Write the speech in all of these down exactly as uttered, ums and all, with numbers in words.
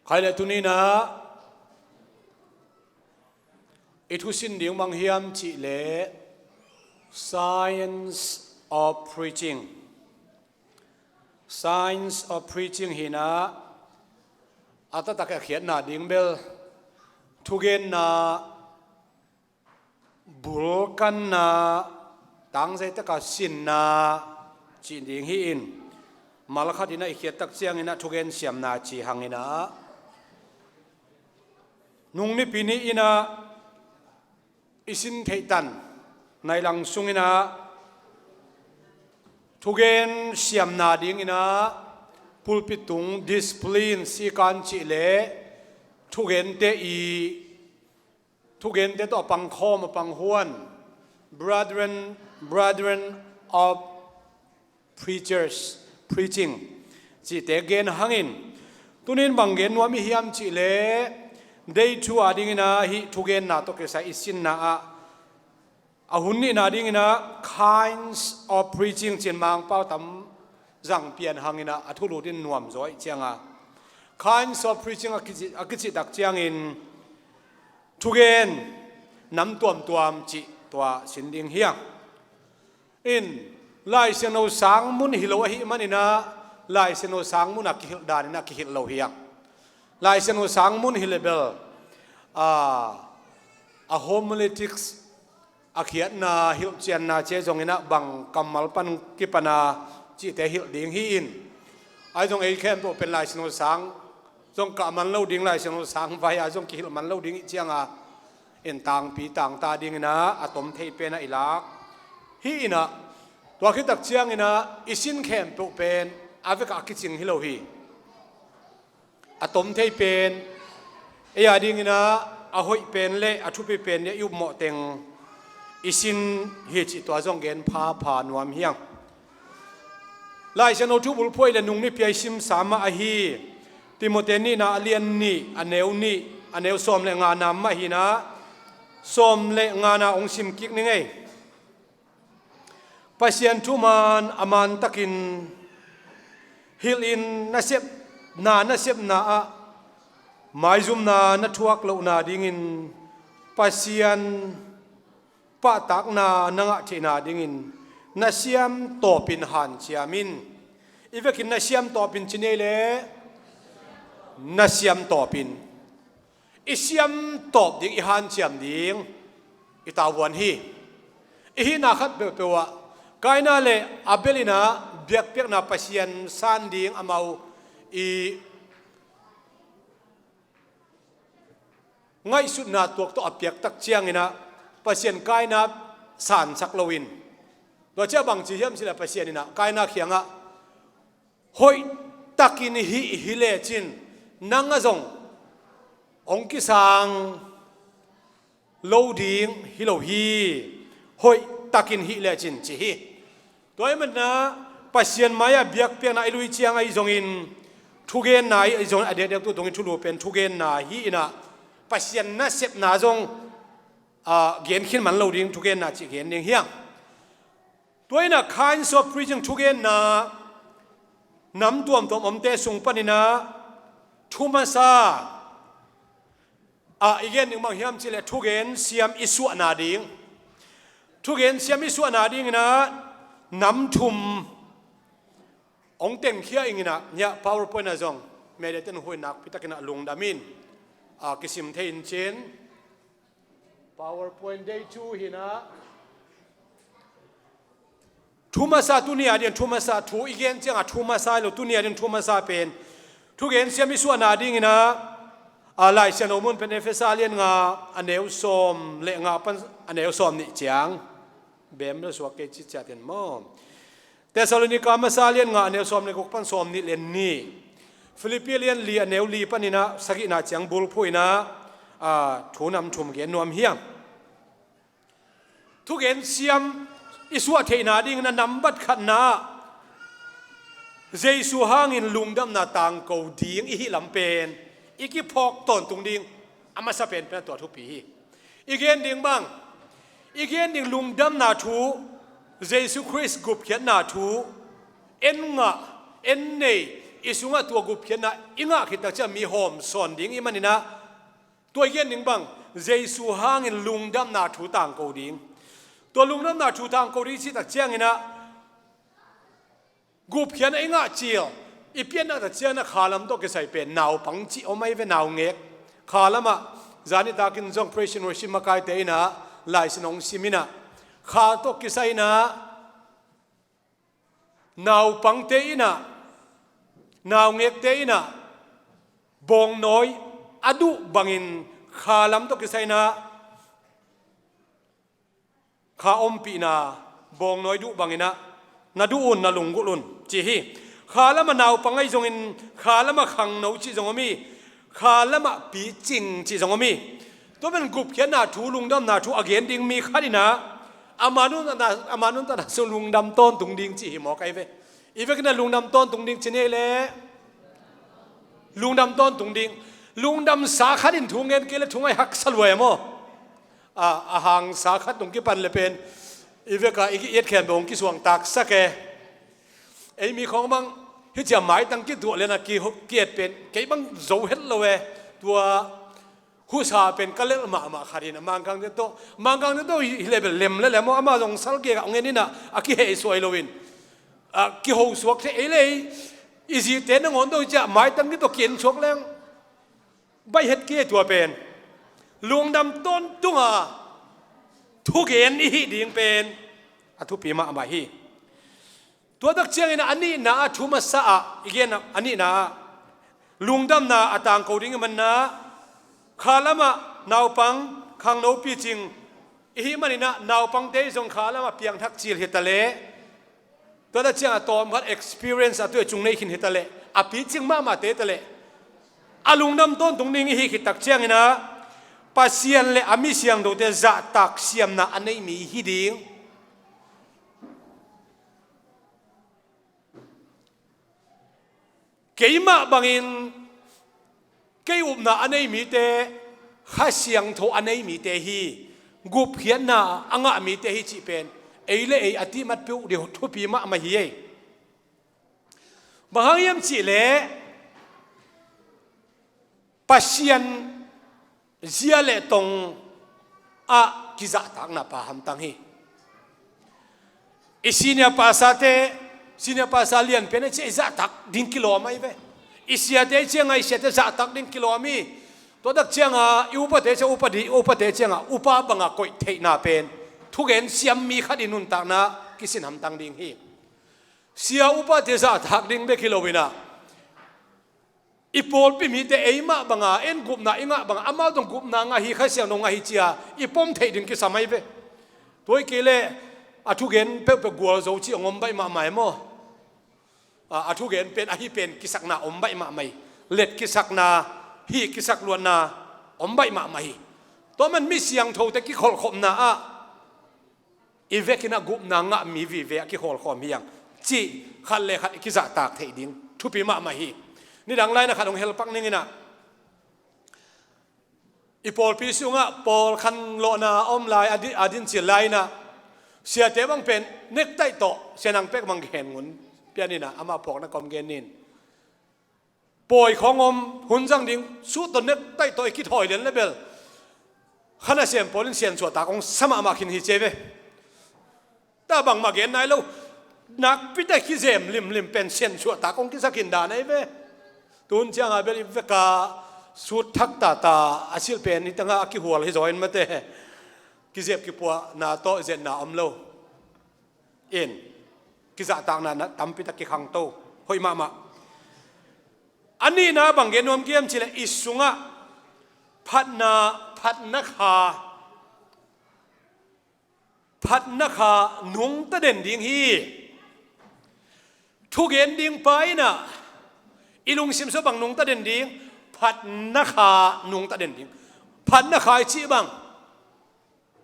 Khai le tuni-in ah i thusin ding bang hiam cih leh Science of Preaching. Science of Preaching hi-in ah a taktak a khiatna ding bel thugenna, bulkanna, tangzai taka sinna cih ding hi-in, malkhat in ah i khiat tak ciangin ah thugen siamna ci hangin ah, nung Nipi ni-in ah i sin theih tan nai lang sungin ah thugen siamna dingin ah pulpit tung discipline, sikan cih leh thugente i thugente tawh a pangkhawm, a panghuan, Brethren, Brethren of Preachers, Preaching cihte gen hangin, tuni-in bang gen nuam i hiam cih leh, day two a dingin ah hih thugenna tawh kisai i sinna ah, a hun nihna dingin ah kinds of preaching ci-in Mangpau tam zang pian hangin ah a thulu ding nuam zaw ahih ciangin, kinds of preaching a kici, a kici tak ciangin thugen nam tuamtuam cih tua sin ding hi hang. In, Lai Siangtho sang mun hi lo ahih manin ah Lai Siangtho sang mun a kihilh danin ah kihilh lo hi hang. Lai Siangtho sang mun hi leh bel, a, a homiletics, a khiatna, hilhcianna ci-a zongin ah bang kammal pan kipan a cihte hilh ding hi-in, ahi zong ei khempeuh pen Lai Siangtho sang zong kah man lo ding, Lai Siangtho sang vai-a zong kihilh man lo ding ahih ciangin, in tangpi tangta dingin ah a tom thei pen ah i lak hi-in ah, tua khit tak ciangin ah i sin khempeuh pen a vekah a kicing hi lo hi. A tom thei pen, ei a dingin ah a hoih pen le a thupi pen le i upmawh teng i sin hi cih tua zong gen phapha nuam hi hang. Lai Siangtho thu bulphuh le nung Nipi-a i simsa mah ahi Timote nihna a lian nih, a neu nih, a neu sawm le ngana mah hi-in ah, sawm le ngana hong sim kik ning ei. Pasian thuman a mantakin hilhin nasepna, nasepna ah maizumna na thuak lohna dingin, Pasian pahtakna na ngah theihna dingin na siam tawpin hanciam in. I vekin na siam tawpin ci ni ei leh, na siam tawpin. I siam tawp ding, i hanciam ding i tavuan hi. I hihna khat peuhpeuh ah Kaina le Abel in ah biakpiakna Pasian san ding amau i ngaihsutna tuak tawh a piak tak ciangin ah Pasian Kaina sansak loin, tua ciang bang ci hiam cih leh Pasian in ah Kaina kiangah, hoihtakin hih hi lecin nang ah zong hong kisang lo ding hi lo hi, hoihtakin hih lecin, ci hi. Tua ahih manin ah Pasian mai-ah biakpiakna i lui ciang ahi zongin, thugenna ahi zongin, a diakdiak tutung i thulu pen thugenna hi-in ah, Pasian nasepna zong, ah, gen khin man lo ding, thugenna cih gen ding hi hang. Tua in ah kinds of preaching, thugenna nam tuamtuam omte sung panin ah thu masa ah i gen ding bang hiam cih leh thugen siam i suahna ding. Thugen siam i suahna dingin ah nam thum hong tengkhia ing in ah, hiah PowerPoint ah zong mediate'n huih nakpi takin ah lungdam in, ah, kisim thei in cin. PowerPoint day two hi-in ah, thu masa, tuni a ding thu masa, thu i gen ciangin thu masa hi lo, tuni a ding thu masa pen thugen siam i suahna dingin ah, a, Lai Siangtho mun pen Efesa lian nga, a neu sawm le nga pan a neu sawm nih ciang. Bem lo suak kei ci ciat in maw. Thessalonika masa lian nga, a neu sawm le guk pan sawm nih le nih. Filipi lian li, a neu li panin ah sagihna ciang bulphuh in ah, a, thu nam thum gen nuam hi hang. Thugen siam i suah theihna dingin ah nambat khatna ah Jesu hangin lungdamna tangko ding i hih lam pen i kiphawk tawntung ding a masa penpen ah tua thupi hi. I gen ding bang, i gen ding lungdamna thu, Jesu Khrist gupkhiatna thu, en ngah, en nei, I sungah tua gupkhiatna i ngah khit tak ciang mi hawm sawn ding i hih manin ah, tua i gen ding bang, Jesu hangin lungdamna thu tangko ding. Tua lungdamna thu tangko ding i cih tak ciangin ah, gupkhiatna i ngah cil, i pianna tak ciangin ah khalam tawh kisai pen naupang cih om ahi ve, naungek. Khalam ah, zani takin zong praise and worship makaite in ah, Lai Siangtho hong sim in ah, kha tawh kisai in ah, naupangte in ah, naungekte in ah, bawngnawi a duh bangin khalam tawh kisai in ah, kha ompihna, bawngnawi duh bangin ah, na duh un, na lunggulh un, ci hi. Khalam ah naupang ahi zongin, khalam ah khangno cih zong om hi. Khalam ah picing cih zong om hi. Tua pen gupkhiatna thu, lungdamna thu a gen ding mi khat in ah, ama nuntakna, ama nuntakna sung lungdam tawntung ding cih hi mawk ahi ve. I vekin ah lungdam tawntung ding ci ni ei leh, lungdam tawntung ding. Lungdamsa khat in thu ngen kei leh thu ngai haksa lua e maw. A, a hangsa khat tung kipan le pen, i vek a i ki-etkhiat bawng kisuangtaksak e. Ei mi khawng bang, hih ciang maitang kituah lian a ki, ki-et pen kei bang zo het lo e. Tua husa pen ka lelh mahmah khat in ah, Mangkangte tawh, Mangkangte tawh hi, hi le bel lem le lem aw, amah zong sal kik a hong en in ah, a kihehsuai loin, a kihosuak thei ei leh, i zite nangawn tawh hi ciah maitang kituah ki-en suak leng, baih het kei tua pen. Lungdam tawntung a thugen i hih ding pen a thupi mahmah hi. Tua tak ciangin a nihna ah, thu masa ah i gen a nihna ah, lungdamna a tangko ding i hih manin ah, khalam ah naupang, khangno, picing i hih manin ah, naupangte zong khalam ah piangthak cil hi ta leh, tua tak ciang a tawm khat experience a tuai cung nei khin hi ta leh, a picing mahmahte hi ta leh, a lungdam tawntung ding i hih khit tak ciangin ah, Pasian le a mi siangthote zahtak siamna a nei mi hi ding. Keimah bangin kei upna a nei mite, Kha Siangtho a nei mite hi, gupkhiatna a ngah mite hi cih pen ei le ei a tihmat peuh ding thupi mahmah hi ei. Bang hang hiam cih leh, Pasian zia le tong ah kizahtakna pha hamtang hi. I senior pastor-te, senior pastor lianpen a ciah i zahtak ding kilawm ahi ve. I siate ciangah i siate zahtak ding kilawm hi. Tua tak ciangah i upate ciah, upa di, upate ciangah upa bangah koih theihna pen thugen siam mi khat i nuntakna kisin hamtang ding hi. Sia upate zahtak ding bek hi lo in ah, i pawlpi mite eimah banga en gupna i ngah banga amau zong gupna ngah hi, Kha Siangtho ngah hi cia i pom theih ding kisam ahi ve. Tua hi kei leh a thugen peuhpeuh gualzo cih hong om baih mahmah hi maw? A, a thugen pen ahi pen kisakna om baih mahmah hi. Let kisakna, hih kisakluatna om baih mahmah hi. Tua man mi siangthote kikholhkhopna ah i vekin a gupna ngah mi vive a kikholhkhawm hi hang cih khat le khat i kizahtak theih ding thupi mahmah hi. Nidang lai-in a khat hong helpak ning in ah, i pawlpi sungah pawl khanlawhna a om lai, a di-, a dincil lai-in ah, siate bang pen nektaih tawh, sianang pek bang gen ngun pian in ah, amah phawkna kawm gen ning. Pawi khawng om, hun zang ding, suit tawh nektaih tawh i kithawi lian le bel, kha nasem pawl in siansuahtak hong sa mahmah khin hi ci ve. Tua bangmah gen nai lo, nakpi tak kizem limlim pen siansuahtak hong kisa khin dan ahi ve. Tun ciangah bel i veka suit thak tata a silh pen i tangah a kihual hi zaw in mate. Kizep kipuahna tawh zetna om lo. In, kizahtakna na tampi tak kikhangto, hoih mahmah. A nihna bang gen nuam ka hiam cih leh i sungah phatna, phatna kha, phatna kha nungta den ding hi. Thugen ding pa in ah i lungsim sungah bang nungta den ding, phatna kha nungta den ding. Phatna kha i cih bang,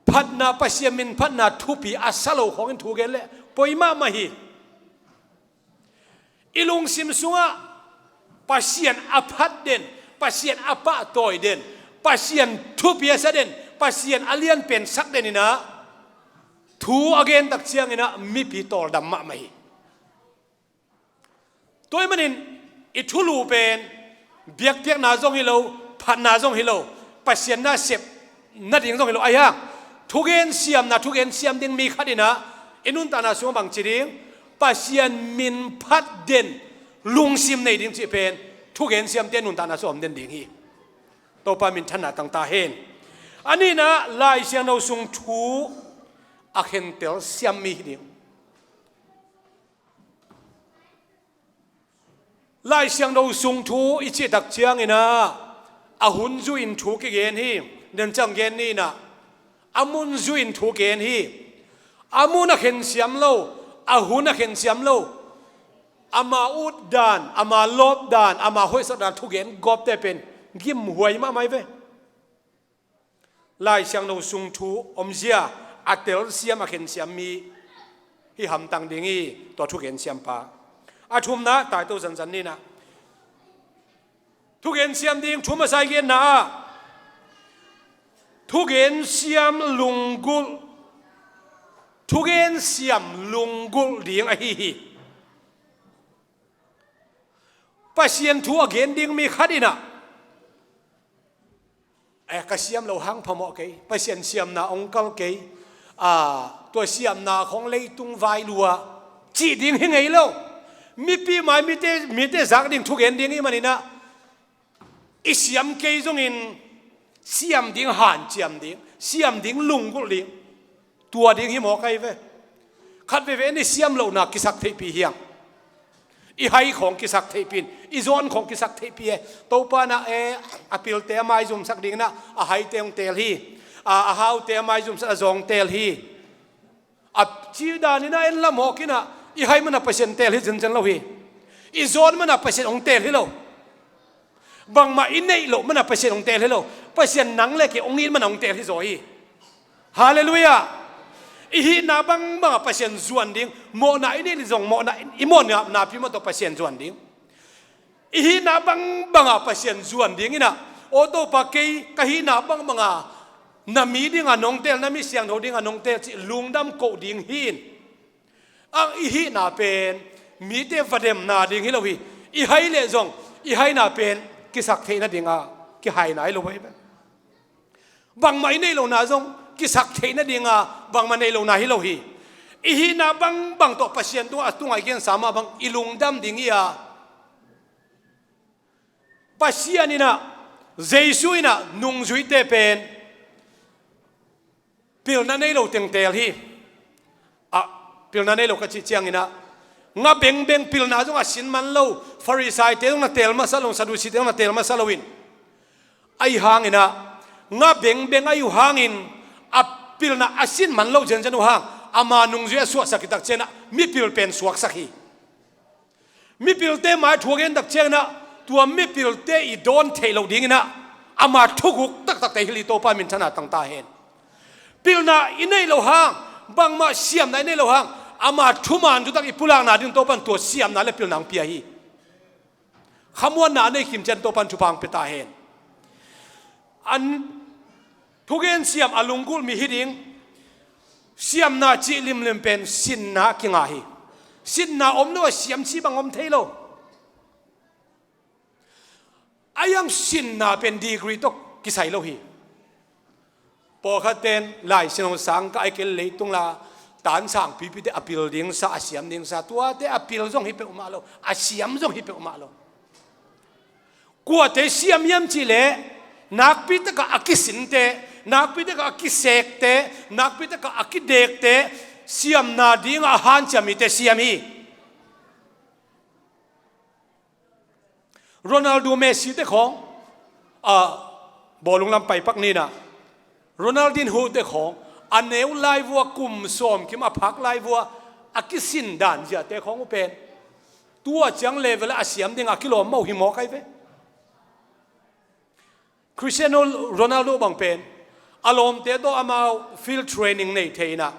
phatna, Pasian min phatna thupi a sa lo khawngin thugen leh poi mahmah hi. I lungsim sungah Pasian a phat den, Pasian a pahtawi den, Pasian thupi a sa den, Pasian a lianpen sak den in ah, thu a gen tak ciangin ah mipi tawldam mahmah hi. Tua ahih manin I thulu pen biakpiakna zong hi lo, phatna zong hi lo, Pasian na sep nading zong hi lo. Ahi hang thugen siamna, thugen siam ding mi khat in ah i nuntakna sungah bang ci ding? Pasian min phat den lungsim nei ding cih pen thugen siamte nuntakna sungah om den ding hi. Topa minthanna tang ta hen. A nihna, Lai Siangtho sung thu a khentel siam mi hi ding. Lai Siangtho sung thu i cih tak ciangin ah a hun zui in thu kigen hi. Niang ciang gen ni in ah, a mun zui in thu gen hi. A mun a khen siam lo, a hun a khen siam lo, ama ut dan, ama lawp dan, ama hoihsak dan thugen gawpte pen gimhuai mahmah hi ve. Lai Siangtho sung thu omzia a telsiam, a khensiam mi hi hamtang ding hi, tua thugen siampa. A thumna, taito zanzan ni in ah thugen siam ding, thu masa i genna ah thugen siam lunggulh, thugen siam lunggulh ding ahi hi. Pasian thu a gen ding mi khat in ah, eh, ka siam lo hang phamawh kei, Pasian siamna hong kal kei, ah, tua siamna khong leitung vai lua cih ding hi ngei lo. Mipi mai mite, mite zak ding thugen ding hi manin ah, i siam kei zongin siam ding hanciam ding, siam ding lunggulh ding, tua ding hi mawk ahi ve. Khat veve in i siam lohna kisak theihpih hi hang. I hai khawng kisak theihpih in, i zawn khawng kisak theihpih e. Topa in ah, eh, a pilte a maizumsak ding in ah a haite hong teel hi. A, a haute a maizumsak a zaw hong teel hi. A cih dan in ah en lamhawk in ah, i hai man ah Pasian teel hi zenzen lo hi. I zawn man ah Pasian hong teel hi lo. Bangmah i neih loh man ah Pasian hong teel hi lo. Pasian nang le kei hong it man ah hong teel hi zaw hi. Halleluiah. I hihna bangbang ah Pasian zuan ding. Mawhna i neih le zong mawhna, i mawhna napi mah tawh Pasian zuan ding. I hihna bangbang ah Pasian zuan ding in ah, aw Topa, kei ka hihna bangbang ah na mi ding ah nong teel, na mi siangtho ding ah nong teel cih lungdam koh ding hi in. Ang i hihna pen mite va demna ding hi lo hi. I hai le zong i haina pen kisak theih nading ah kihaina hi lo hi. Bangmah i neih lohna zong kisak theih nading ah bangmah neih lohna hi lo hi. I hihna bangbang tawh Pasian tungah, a tungah i gensa mah bang i lungdam ding hi a, Pasian in ah, Jesu in ah nungzuite pen pilna nei lo teng teel hi. Ah, pilna nei lo ka cih ciangin ah, nga bengbeng, pilna zong a sin man lo, Farisaite zong na teel masa lo, Sadusite zong na teel masa lo in. Ahi hangin ah, nga bengbeng ahi uh hangin, a pilna a sin man lo zenzen uh hang, ama nungzui a suahsak hi tak ciangin ah mipil pen suaksak hi. Mipilte mai thu a gen tak ciangin ah, tua mipilte i dawn theih loh dingin ah ama thuguk taktakte hi. Topa minthanna tang ta hen. Pilna i neih loh hang, bangmah siamna i neih loh hang, ama thuman thutak i pulakna ding Topa in tua siamna le pilna hong pia hi. Khamuanna a nei kim ciang Topa in thupha hong pia ta hen. An thugen siam a lunggulh mi hi ding. Siamna cih limlim pen sinna a kinga hi. Sinna om lo a siam cih bang om thei lo. A iang sinna pen degree tawh kisai lo hi. Pawlkhat ten Lai Siangtho sang ka ai kei leitung la, tan sangpipite a pil ding sa, a siam ding sa, tuate a pil zong hi peuhmah lo, a siam zong hi peuhmah lo. Kuate siam hiam cih leh, nakpi takah a kisinte, nakpi takah a kisekte, nakpi takah a kidekte siamna dingah a hanciam mite siam hi. Ronaldo, Messi te khawng, a, bawlung lam pai pak ni in ah, Ronaldinho te khawng, a neu lai vua, kum sawm kim a phak lai vua, a kisin dan ziate khawng uh pen tua ciang level a siam ding a kilawm mah uh hi mawk ahi ve. Cristiano Ronaldo bang pen a lawmte tawh amau field training nei thei in ah,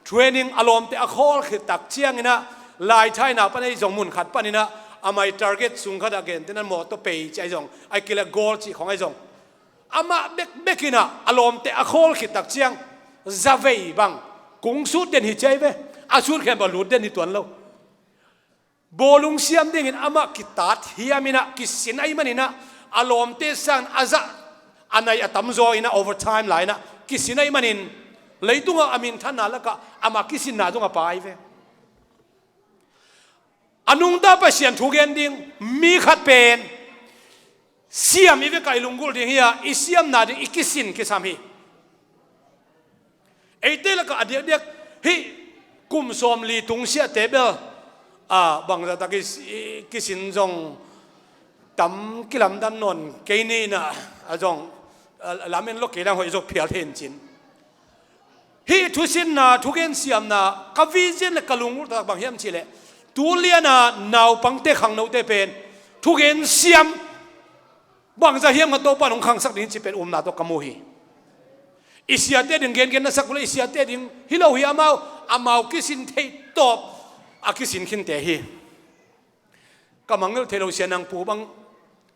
training a lawmte a khawl khit tak ciangin ah, laithaina pan ahi zong, mun khat panin ah, amah i target sung khat ah, gentehna mawtaw pei cih ahi zong, ahih kei leh goal cih khawng ahi zong, amah bekbek in ah a lawmte a khawl khit tak ciang zavei bang kung sut den hi ci ahi ve. A sut khempeuh lut den hi tuan lo. Bawlung siam dingin amah kitat hiam inah kisin ahih maninah a lawmte sangin a zah a nai a tamzaw inah overtime la inah kisin ahih manin leitungah a minthanna lakah amah kisinna zong a pai ve. A nungta Pasian thugen ding mi khat pen siam i vekah i lunggulh ding hi a, i siamna ding i kisin kisam hi. Eite lakah a diakdiak hih kum sawmli tungsiahte bel a bangzahtak i, i kisin zong tam kilamdang nawn kei ni inah a zong a, lamen lo kei dang hoih zong phial thei in cin. Hih thusinna, thugen siamna ka vision le ka lunggulh taktak bang hiam cihleh, tu liana naupangte khangnote pen thugen siam bangzah hiam khat Topa in hong khangsak ding hi cih pen upna tawh ka mu hi. I siate ding gengen na sak uh le i siate ding hi lo hi, amau amau kisin theih tawp a kisin khinte hi. Ka mangngilh thei lo Sia Nang Pu bang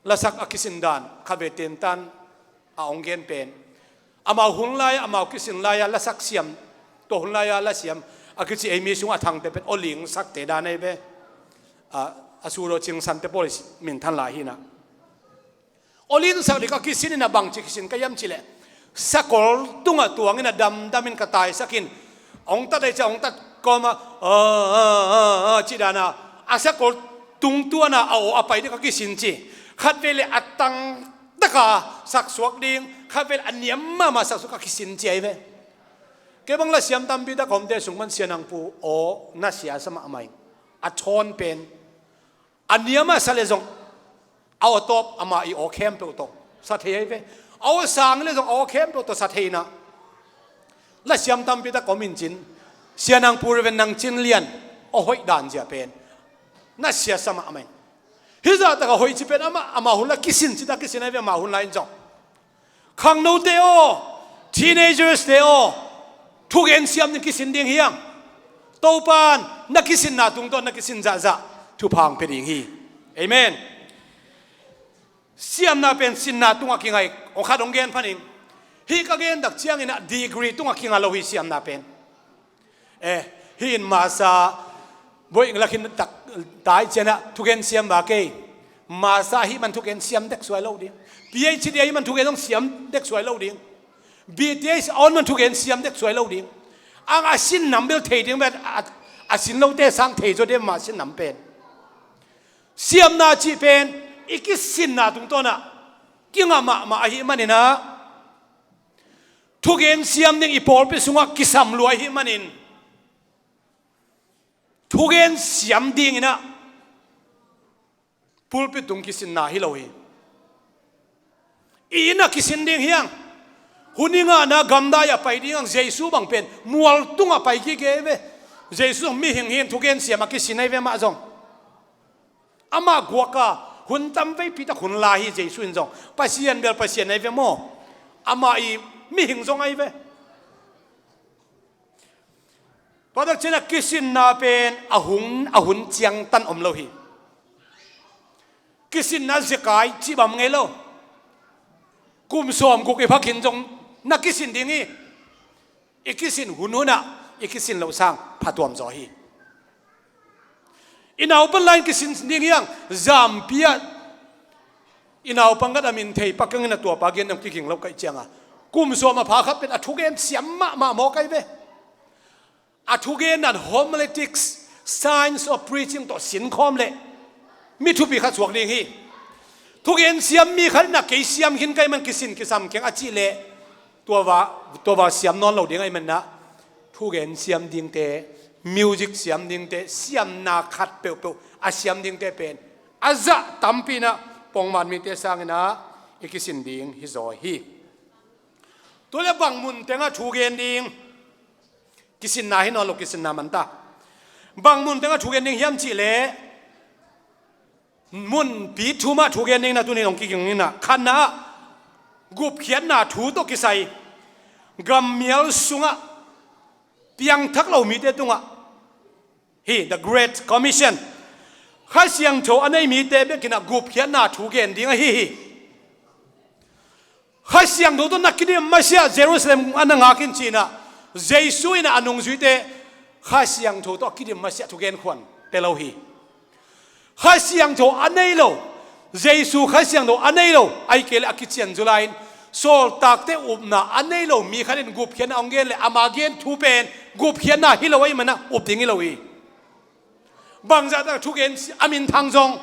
lasak a kisin dan khatvei tentan a hong gen pen, amau hun lai-ah amau kisin lai-ah lasak siam, tua hun lai-ah lasiam a kici ei mi sungah a thangte pen awling sakte dan ahi ve. A, a sudaw cingsante pawl i minthan lai hi inah awling sak ding a kisin inah bangci kisin ka hiam cihleh, sakol tungah tuang inah damdamin ka taisak in, hong tat ahi ciah hong tat kawmah a, a, a, a, cih dana a sakol tungtuana a aw a pai ding ka kisin ci. Khatvei le a tangtaka saksuak ding, khatvei le a niam mahmah saksuak ka kisin ci ahi ve. Kei bang lasiam tampi tak a omte sung pan Sia Nang Pu aw na sia sa mahmah ing. A thawn pen a niam a sa le zong a aw tawp amah i aw khempeuh tawh sa thei ahi ve. A aw sang le zong a aw khempeuh tawh sa thei inah lasiam tampi tak om in cin, Sia Nang Pu Reverend Nang Cin Lian aw hoih dan zia pen na sia sa mahmah ing. Hih zahtak a hoih ci pen amah amah hun lai kisin cita kisin ahi ve, amah hun lai in zong. Khangnote aw, teenagers te aw, thugen siam ding kisin ding hiang. Topan na kisinna tungtawn na kisin zahzah thupha hong pia ding hi. Amen. Siamna pen sinna tungah kingai, hong khat hong gen phan ing. Hih ka gen tak ciangin a degree tungah kinga lo hi siamna pen. Eh, hih in masa boih lakhin tak tai cianah thugen siam va kei. Masa hih man thugen siam dek suai lo ding. P H D hih man thugen zong siam dek suai lo ding. B T H a on man thugen siam dek suai lo ding. Ang a sin nam bel thei ding vet a, a sin lote sang thei zaw ding mah sin nam pen. Siamna cih pen i kisinna tungtawnah kingah mahmah ahih maninah thugen siam ding i pawlpi sungah kisam lua ahih manin thugen siam dinginah pulpit tung kisinna hi lo hi. I innah kisin ding hiang. Hun i ngahna gamdai a pai ding ang Jesu bang pen mual tungah pai kik hi ve. Jesu zong mihing hi in thugen siam a kisin ahi ve mah zong. Amah guaka hun tam veipi tak hun la hi Jesu in zong. Pasian bel Pasian ahi ve maw? Amah i mihing zong ahi ve. Tua tak cianah kisinna pen a hun, a hun ciangtan om lo hi. Kisinna zekai cih bang ngei lo. Kum sawmguk i phakhin zong na kisin ding hi. I kisin hunhunah i kisin loh sang phatuam zaw hi. I naupan lai-in kisin ding hiang, zampi ah i naupang khat a min thei pakeng in a tuapa gen dong kiging lo kaih cianga kum sawm a pha khat pen a thugen siam mahmah mawk ahi ve. A thugen dan homiletics, science of preaching tawh sinkhawm leh mi thupi khat suak ding hi. Thugen siam mi khat in a kei siam khin ka hih man kisin kisam keng a cih leh tua va, tua va siam nawn lo ding ahih manah thugen siam dingte, music siam dingte, siamna khat peuhpeuh a siam dingte pen a zah tampi inah pongman mite sanginah i kisin ding hi zaw hi. Tua leh bang mun tengah thugen ding, kisinna hi nawn lo, kisinna manta. Bang mun tengah thugen ding hiam cih leh munpi thumah thugen ding na tuni nong kiging inah khatna ah gupkhiatna thu tawh kisai gammial sungah piangthak lo mite tungah hi, the Great Commission. Kha Siangtho a nei mite bekinah gupkhiatna thu gen ding ahi hi. Kha Siangtho tawh na kidim masiah Jerusalem a na ngak in cinah Jesu inah a nungzuite Kha Siangtho tawh a kidim masiah thugen khuan pe lo hi. Kha Siangtho a nei lo, Jesu Kha Siangtho a nei lo, ahih kei leh a kician zu lai-in, sawltakte upna a nei lo mi khat in gupkhiatna hong gen leh ama gen thu pen gupkhiatna hi lo ahih manin up ding hi lo hi. Bangzah tak thugen si-, a minthang zong,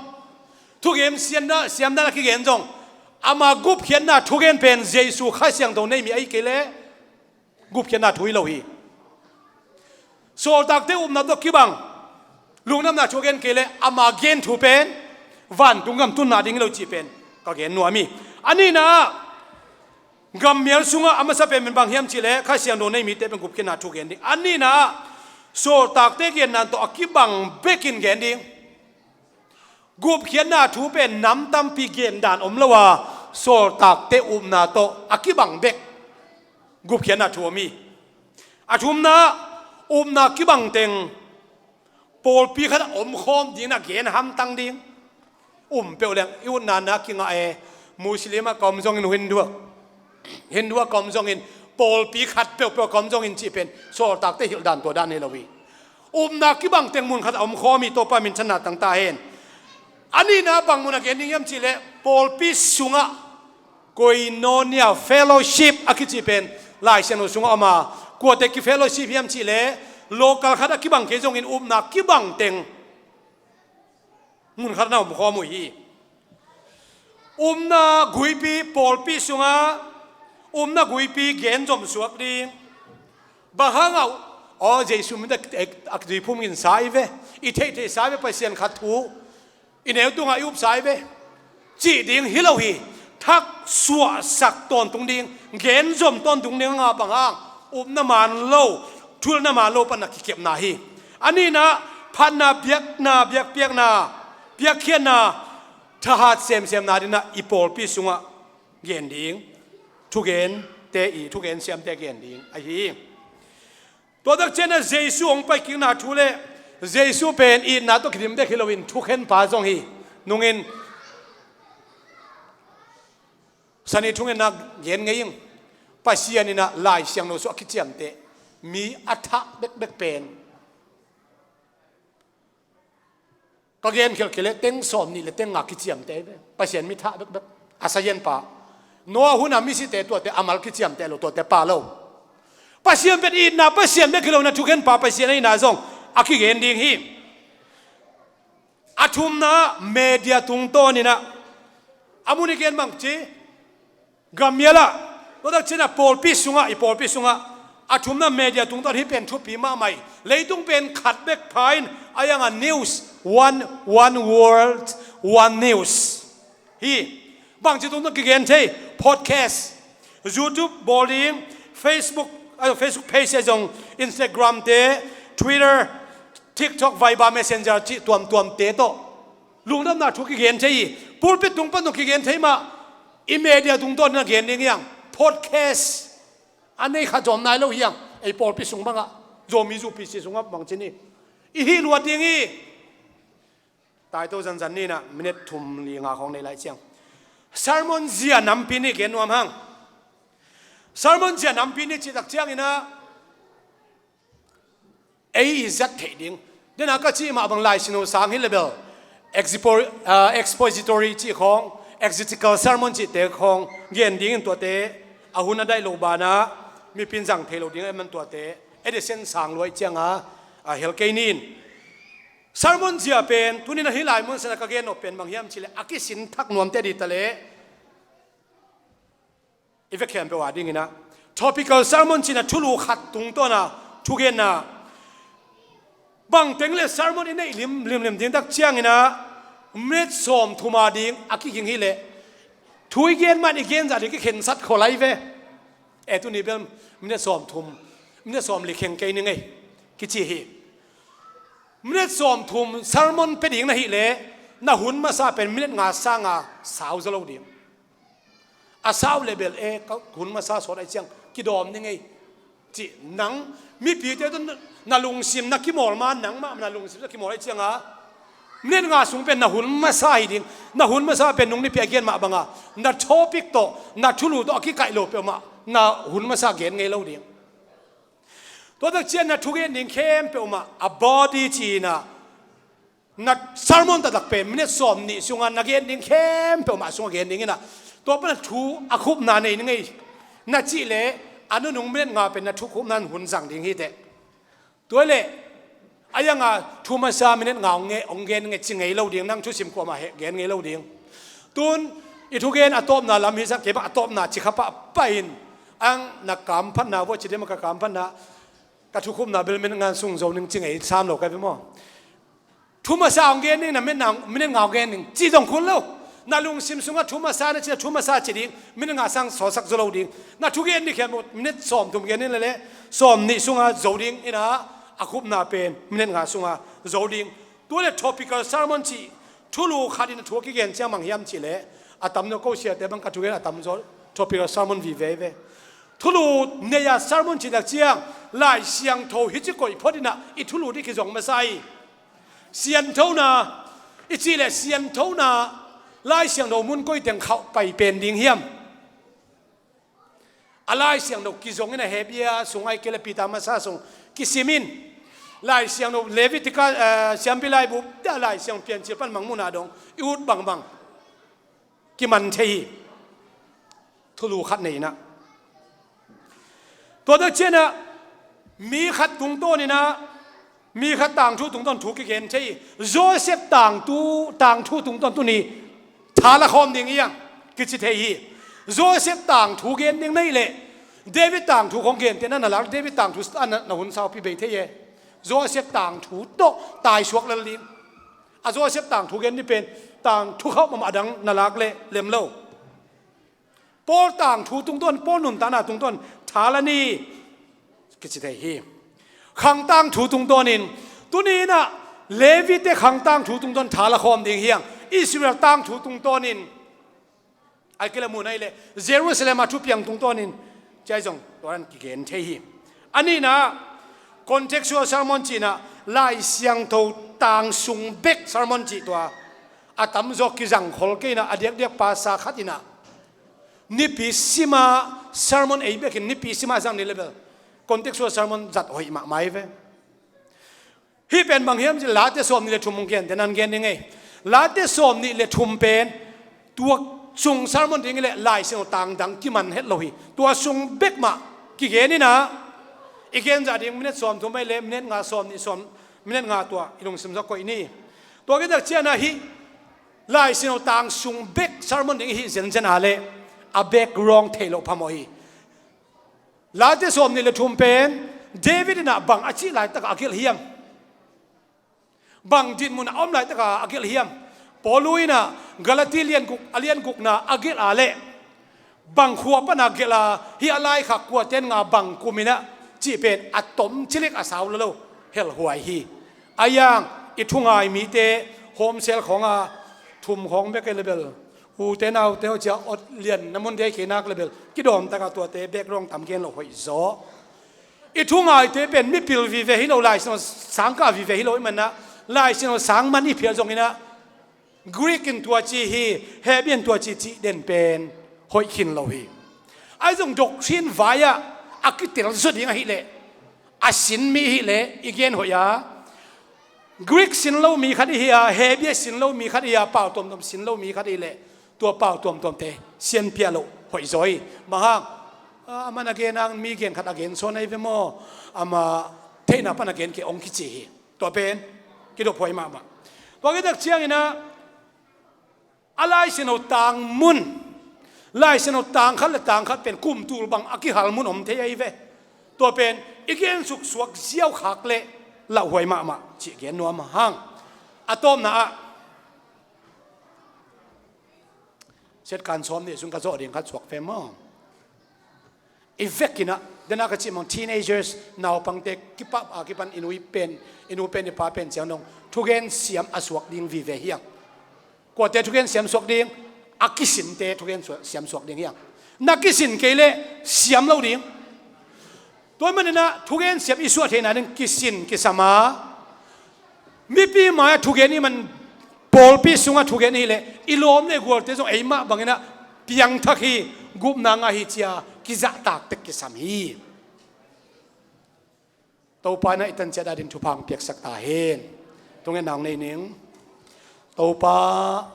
thugen siamna, siamna a kigen zong, ama gupkhiatna thugen pen Jesu Kha Siangtho nei mi ahih kei leh gupkhiatna thu hi lo hi. Sawltakte upna tawh kibang lungdamna thu a gen kei leh ama gen thu pen vantung gam tunna ding hi lo cih pen ka gen nuam hi. A nihna ah, gammial sungah a masa pen bang hiam cih leh Kha Siangtho nei mite pen gupkhiatna thu gen ding. A nihna ah, sawltakte gendan tawh a kibang bekin gen ding. Gupkhiatna thu pen nam tampi gendan om lo a, sawltakte upna tawh a kibang bek gupkhiatna thu om hi. A thumna, upna kibang teng pawlpi khat a omkhawm dingin a gen hamtang ding. Um peuh leng i utna na kingah e, Muslim ah ka om zongin, Hindu ah, Hindu ah ka om zongin, pawlpi khat peuhpeuh ah ka om zongin cih pen sawltakte hilhdan tua dan hi lo hi. Upna kibang teng mun khat a omkhawm hi. Topa minthanna tang ta hen. A nihna bang mun a gen ding hiam cih leh pawlpi sungah koinonia fellowship a kici pen Lai Siangtho sungah om a, kuate ki fellowship hiam cih leh local khat a kibang kei zongin upna kibang teng mun khat na omkhawm uh hi. Upna guipi, pawlpi sungah upna guipi gen zom suak ding. Bang hangah, aw, Jesu min a, a, a tuiphum in sa hi ve, i theihtheih sa hi ve, Pasian khat thu i neu tungah i up sa hi ve, cih ding hi lo hi. Thak suahsak tawntung ding, gen zom tawntung ding a ngah bang hang, upna man lo, thulna man lo pan a kikepna hi. A nihna, phatna, biakna, biakpiakna, piakkhiatna, thahat semsemna dingin ah i pawlpi sungah gen ding, thugente i, thugen siamte gen ding ahi hi. Tua tak ciangin ah Jesu hong paikikna thu le Jesu pen itna tawh kidim bek hi loin thukhenpa zong hi. Nungin sani thungen na gen ngei ing. Pasian in ah Lai Siangtho sungah a kiciamteh mi a thah bekbek pen ka gen khial kei leh teng sawm nih le teng nga kiciamteh hi ve. Pasian mi thah bekbek. A sazianpa Noah hun a misite tuate a mal kiciamteh lo, tuate pha lo. Pasian pen itna Pasian bek hi lo in ah thukhenpa Pasian a itna zong a kigen ding hi. A thumna media tungtawnin ah a mun i gen bang ci, gammial ah, tua tak ciangin ah pawlpi sungah, i pawlpi sungah a thumna media tungtawn hih pen thupi mahmah hi. Leitung pen khat bek pha in a yang a news, one, one world, one news hi. Bangci tungtawn kigen thei? Podcast, YouTube bawl ding, Facebook, ah, Facebook page ah zong, Instagram te, Twitter, TikTok, Viber, Messenger cih tuamtuamte tawh lungdamna thu kigen thei hi. Pulpit tung pan zong kigen thei mah. I media tungtawn in ah gen ding hi hang. Podcast a nei khat zong om nai lo hi hang. Ei pawlpi sung bangah, Zomi zu P C sungah bangci ni, i hih luat ding hi. Taito zanzan ni in ah minute thum li nga khawng nei lai ciang, sermon zia nampi nih gen nuam hang. Sermon zia nampi nih cih tak ciangin ah ei i zat theih ding. Dena ka cih mah bang Lai Siangtho sang hi leh bel expo-, ah, expository cih khawng, exegetical sermon cihte khawng gen dingin tuate a hun a daih loh banah mipi in zang thei lo ding ahih man tuate edition sang lua ahih ciangin ah hel kei ni in. Sermon zia pen tuni in ah hih lai mun sungah ka gen nop pen bang hiam cih leh a kisin thak nuamte ding ta leh i vek khempeuh a dingin ah topical sermon cih in ah thulu khat tungtawn a thugenna, bangteng le sermon i neih limlimlim ding tak ciangin ah minute sawmthum a ding a kiging hi leh thu i gen man i gen zah ding kikhensat khol lai ve. E, tuni bel minute sawmthum, minute sawmli kheng kei ni ngei kici hi. Minute sawmthum sermon pia ding na hih leh na hun masa pen minute nga sanga sau zaw lo ding. A sau leh bel e, ka hun masa sawt ahih ciang kidawm ni ngei cih nang mipite tawh na lungsim na kimawl ma, nangmah na lungsim na kimawl ahih ciangin minute nga sung pen na hun masa hi ding. Na hun masa pen nung nipi a gen mah bangin na topic tawh, na thulu tawh a kikaih lo peuhmah na hun masa gen ngei lo ding. Tua tak ciang na thugen ding khempeuh mah a body ci-in ah Na sermon taktak pen minute sawm nih sungah na gen ding khempeuh mah sungah gen ding inah, tua pana thu a khupna nei ning ei na cih leh, a nunung minute nga pen na thu khupna hun zang ding hi teh. Tua leh a ianga thu masa minute nga hong nge, hong gen nge ci ngei lo ding, nang thusim kuamah heh gen ngei lo ding. Tun i thugen a tawpna lam hi zah kei bang a tawpna ci kha pahpah in, ang na kamphatna vua ci dema ka kamphatna, ka thukhupna bel minute nga sung zo ning ci ngei sam lo ka ve maw? Thu masa hong gen ning, na minute nga hong gen ning ci zong khun lo. Na lungsim sungah thu masa na ci, thu masa ci ding, minute nga sang sawsak zo lo ding. Na thugen ding khempeuh minute sawm thum gen ning leh, sawm nih sungah zo ding inah, a khupna pen minute nga sungah zo ding. Tua leh topical sermon ci, thulu khat in a thu a kigen ciang bang hiam cih leh, a tamzaw ko siate bang ka thugen a tamzaw topical sermon vive ve. Thulu nei-a sermon cih tak ciang Lai Siangtho hi ci koih phot inah i thulu ding kizong masa hi. Sianthona i cih leh sianthona Lai Siangtho mun koi teng khauh pai pen ding hiam? A Lai Siangtho kizong inah Hebru sung ai kei leh Peter masa sung kisim in, Lai Siangtho Leviticus, eh, Siampi Laibu, tua Lai Siangtho Piancil pan Mangmuhna dong i ut bangbang kiman thei hi. Thulu khat nei inah, tua tak cianah mi khat tungtawn inah, mi khat tangthu tungtawn thu kigen thei hi. Joseph tangthu, tangthu tungtawn tuni tha la khawm ding hiam kici thei hi. Joseph tangthu gen ding na hih leh, David tangthu khong gente na na lak, David tangthu a na, na hun saupi bei thei e. Joseph tangthu tawh taisuak lel ding. A Joseph tangthu gen ding pen tangthu khauh mahmah, a dang na lak leh lem lo. Paul tangthu tungtawn, Paul nuntakna tungtawn tha la ni kici thei hi. Khang tangthu tungtawnin, tuni inah Levite khang tangthu tungtawn tha la khawm ding hiam? Israel tangthu tungtawnin, ai kei leh mun ai leh Jerusalem a thupiang tungtawnin, ci ai zong tua dan kigen thei hi. A nihna, contextual sermon cih inah, Lai Siangtho tang sung bek sermon cih tua a tamzaw kizang khol kei inah, a diakdiak pasa khat inah nipi sima sermon ei bekin nipi sima zang ni leh bel contextual sermon zat hoih mahmah hi ve. Hih pen bang hiam cih leh Late sawm nih leh thum hong gente nan gen ding ei. Late sawm nih leh thum pen tua sung sermon ding hi leh Lai Siangtho tang dang kiman het lo hi. Tua sung bek mah kigen inah, i gen zah ding minute sawm thum ai leh minute nga, sawm nih, sawm, minute nga tua i lungsim zaw koih ni. Tua khit tak cianah hih Lai Siangtho tang sung bek sermon ding i hih zenzen a leh a background thei loh phamawh hi. Late sawm nih leh thum pen David inah bang a cih laitakah a gelh hiam? Bang dinmun a om laitakah a gelh hiam? Paulu inah Galati lian guk, a lian gukna a gelh a leh bang khua pana gelh a, hih a laikhak kuaten nga bang kum inah cih pen a tom cilik a sau lo lo helhuai hi. A iang i thungai mite homsel khawng a thum khawng bek ei leh bel, ute naute haw cia ot lian na mun dei kei nak leh bel kidawm takah tuate background tam gen loh hoih zaw. I thungaite pen mipil vive hi lo, Lai Siangtho sangkah vive hi lo i manah, Lai Siangtho sang man i phial zong inah Greek in tua ci hi, Hebru in tua ci, cih den pen hoih khin lo hi. Ai zong doctrine vai-ah a kitel zaw ding ahih leh, a sin mi ahih leh i gen hoih a, Greek sin lo mi khat i hi a, Hebru sin lo mi khat i hi a, pau tuamtuam sin lo mi khat i hi leh tua pau tuamtuamte sianpiah loh hoih zaw hi. Bang hang? A, aman a gen hang mi gen khat a gen sawn ahi ve maw? Amah theihna pan a gen kei hong kici hi. Tua pen kidophuai mahmah. Tua khit tak ciang inah a Lai Siangtho tang mun, Lai Siangtho tang khat leh tang khat pen kum tul bang a kihal mun om thei ahi ve. Tua pen i gen suksuak ziau khak leh lauhuai mahmah cih gen nuam hang. A tawpna ah, siatkan sawm nih sung ka zawh ding khat suak ve maw? I vekin ah, dena ka cih mawk, teenagers, naupangte kipah a kipan i nu i pen, i nu pen i pa pen ciang dong thugen siam a suak ding vive hiang. Kuate thugen siam suak ding? A kisinte thugen suak, siam suak ding hiang. Na kisin kei leh siam lo ding. Tua manin ah thugen siam i suah theihna ding kisin kisam a, mipi mai-ah thugen i man, pawlpi sungah thugen i hih leh i lawm leh gualte zong eimah bangin ah piangthak hi, gupna ngah hi ci-a kizahtak tek kisam hi. Topa in ah i tan ciat adingin thupha hong piaksak ta hen. Thungetna hong nei ning. Topa,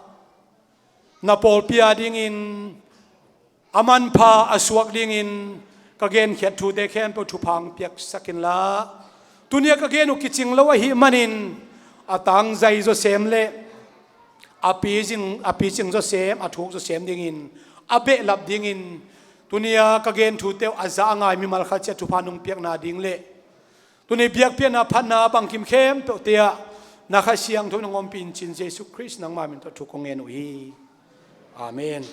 na pawlpi a dingin a manpha a suak dingin ka genkhiat thute khempeuh thupha hong piaksak inla, tuni-a ka gen uh kicing lo ahih manin a tangzai zawsem le a picing, a picing zawsem, a thuk zawsem dingin, a behlap dingin, tuni-a ka gen thute uh a za a ngai mimal khat ciat thupha nong piakna ding le tuni biakpiakna phatna bangkim khempeuhte ah na Kha Siangtho in hong ompih in ci in, Jesuh Khrist nangma min tawh thu kong ngen uh hi. Amen.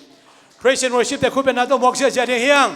Praise and worship te khut bengna tawh muak ziahziah ding hiang.